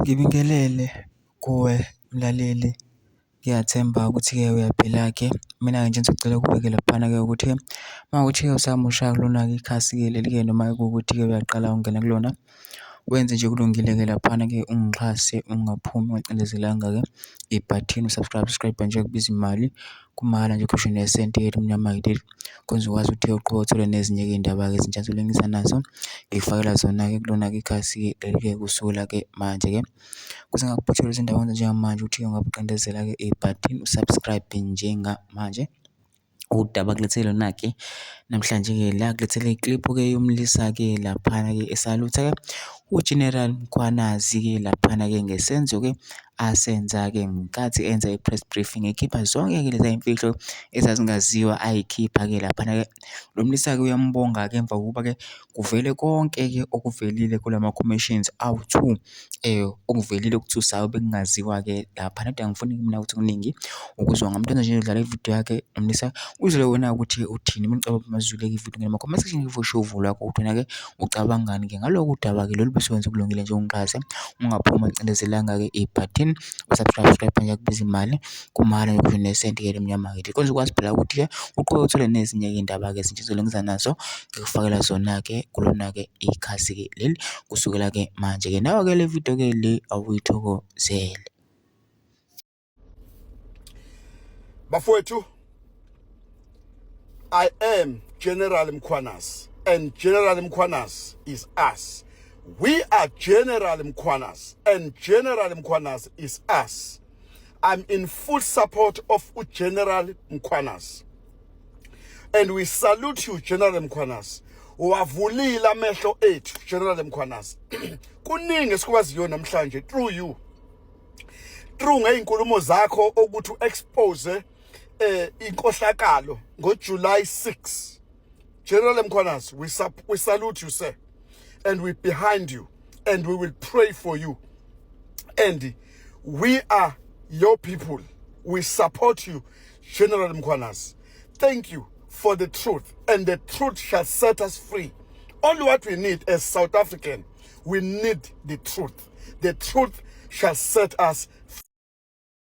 Ngibingelele kuwe mlaleli, ngiyathemba ukuthi-ke uyaphila-ke. Mina-ke nje ngisacela ukubeke laphana-ke ukuthi-ke uma kuwukuthi-ke usamusha kulona-ke ikhasi-ke leli-ke noma kuwukuthi-ke uyaqala ukungena kulona, wenze nje kulungile-ke laphana-ke ungixhase ungaphumi ungacindezelanga-ke ibhathini u-subscribe, subscribe nje akubizi imali kumahhala nje ukhishwe nesenti elimnyama-ke leli. Kwenza ukwazi ukuthi uqhubeke uthole nezinye-ke iy'ndaba-ke ezintsha engizobe nazo, ngikufakela zona-ke kulona-ke ikhasi-ke leli-ke kusukela-ke manje-ke. Ukuze ungakuphutheli izindaba njengamanje ukuthi ungakucindezela-ke ibhathini u-subscribe njengamanje. Udaba kulethele lona-ke namhlanje-ke la kulethele ikliphu-ke yomlisa-ke laphana-ke esalutha-ke uGeneral Mkhwanazi-ke laphana-ke ngesenzo-ke asenza-ke ngenkathi enza i-press briefing ekhipha zonke-ke leza y'mfihlo ezazingaziwa ayikhipha-ke laphana-ke. Lo mlisa-ke uyambonga-ke emva kokuba-ke kuvele konke-ke okuvelile kulama-commissions awu-two okuvelile okuthusayo bekungaziwa-ke laphana. Kodwa angifuni mina ukuthi kuningi ukuzwa ngamuntu nje udlala ividiyo yakhe nomlisa uzwele wena ukuthi uthini. Mina ngicabanga mazwile-ke ividiyo ngene ma-comment section usho uvo lwakho ukuthi wena-ke ucabangani-ke ngalokhu udaba-ke lolu bese wenza okulungile nje ungixhase ungaphumi ungacindezelanga-ke ibhathini u-subscribe subscribe nje akubiza imali kumahhala nje nesenti-ke elimnyama-ke kwenza ukwazi phela ukuthi-ke uqhubeke uthole nezinye-ke iy'ndaba-ke ezintsha engizobe nazo ngikufakela zona-ke kulona-ke ikhasi-ke leli kusukela-ke manje-ke nawe-ke le video-ke le awuyithokozele. Bafowethu, I am General Mkhwanazi and General Mkhwanazi is us. We are General Mkhwanazi and General Mkhwanazi is us. I'm in full support of General Mkhwanazi. And we salute you General Mkhwanazi. Wavulile amehlo ethu General Mkhwanazi. Kuningi esikwaziyo namhlanje through you. Through ngey'nkulumo zakho ukuthi u-expose inkohlakalo ngoJuly 6. General Mkhwanazi, we salute you sir, and we behind you, and we will pray for you, and we are your people. We support you, General Mkhwanazi. Thank you for the truth, and the truth shall set us free. All what we need as South African, we need the truth. The truth shall set us free.